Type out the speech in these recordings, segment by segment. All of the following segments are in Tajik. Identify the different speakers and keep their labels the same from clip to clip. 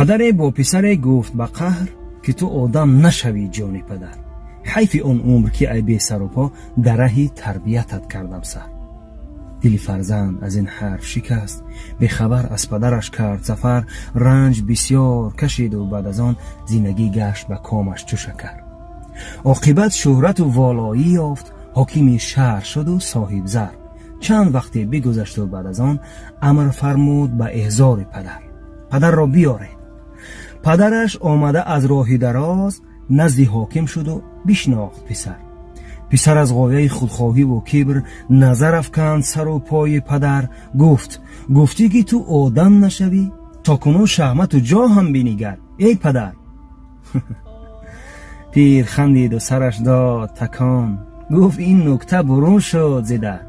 Speaker 1: Падаре бо писаре гуфт ба қаҳр, ки ту одам нашавӣ, ҷони падар. Ҳайфи он умр, ки ай бесарупо дар раҳи тарбиятат кардам сар. Дили фарзанд аз ин ҳарф шикаст, бехабар аз падараш кард сафар. Ранҷ бисёр кашиду баъд аз он зиндагӣ гашт ба комаш чу шакар. Оқибат шӯҳрату волоӣ ёфт, ҳокими шаҳр шуду соҳибзар. Чанд вақте бигузашту баъд аз он амр фармуд ба эҳзори падар: «Падарро биёред». Падараш омада аз роҳи дароз назди ҳоким шуду бишнохт писар. Писар аз ғояи худхоҳиву кибр назар афканд сару пои падар. Гуфт: «Гуфтӣ, ки ту одам нашавӣ, то кунун шаҳмату ҷоҳам бинигар, эй падар». Пир хандиду сараш дод такон, гуфт: «Ин нукта бурун шуд зи дар.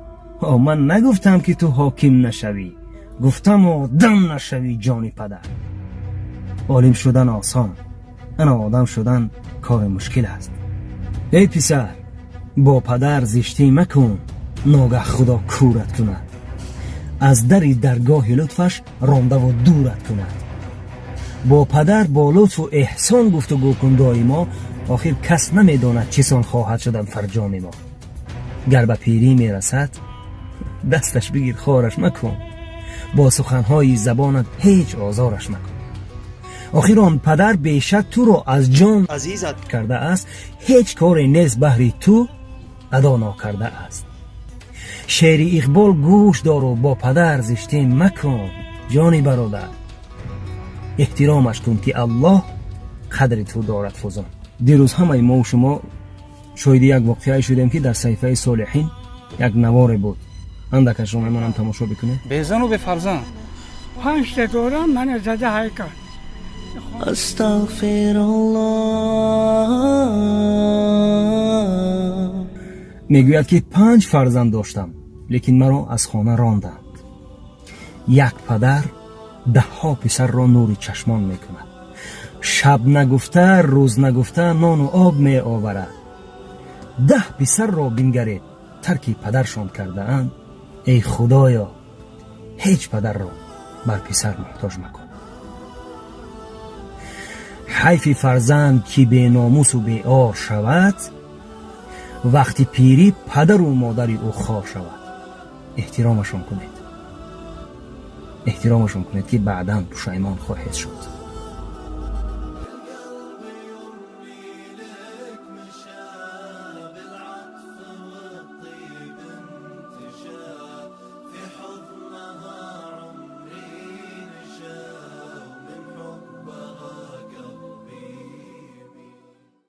Speaker 1: Ман нагуфтам, ки ту ҳоким нашавӣ, гуфтам одам нашавӣ, ҷони падар». Олим шудан осон, ана одам шудан кори мушкил аст. Эй писар, бо падар зиштӣ макун, ногаҳ Худо кӯрат кунад, аз дари даргоҳи лутфаш рондаву дурат кунад. Бо падар бо лутфу эҳсон гуфтугӯ кун доимо, охир кас намедонад, чӣ сон хоҳад шудан фарҷоми мо. Гар ба пирӣ мерасад, дасташ бигир, хораш макун, бо суханҳои забонат ҳеҷ озораш макун. Охир он падар бешак туро аз ҷон азизат кардааст, ҳеҷ коре нест баҳри ту адо нокардааст. Шеъри Иқбол гӯш дору бо падар зиштӣ макун, ҷони бародар, эҳтиромаш кун, ки Аллоҳ қадри ту дорад фузун. Дирӯз ҳамаи мову шумо шоҳиди як воқеае шудем, ки дар саҳифаи Солиҳин як наворе буд. Андакашро мемонам, тамошо бикунед.
Speaker 2: Безану бефарзанд.
Speaker 3: Панҷта дорам, мана зада ҳайкал.
Speaker 4: Астағфируллоҳ.
Speaker 1: Мегӯяд, ки панҷ фарзанд доштам, лекин маро аз хона ронданд. Як падар даҳҳо писарро нури чашмон мекунад, шаб нагуфта, рӯз нагуфта нону об меоварад. 10 писарро бингаред, тарки падаршон кардаанд. Эй Худоё, ҳеҷ падарро бар писар муҳтоҷ макун. Ҳайфи фарзанд, ки беномусу беор шавад, вақти пирӣ падару модари ӯ хор шавад. Эҳтиромашон кунед, эҳтиромашон кунед, ки баъдан пушаймон хоҳед шуд.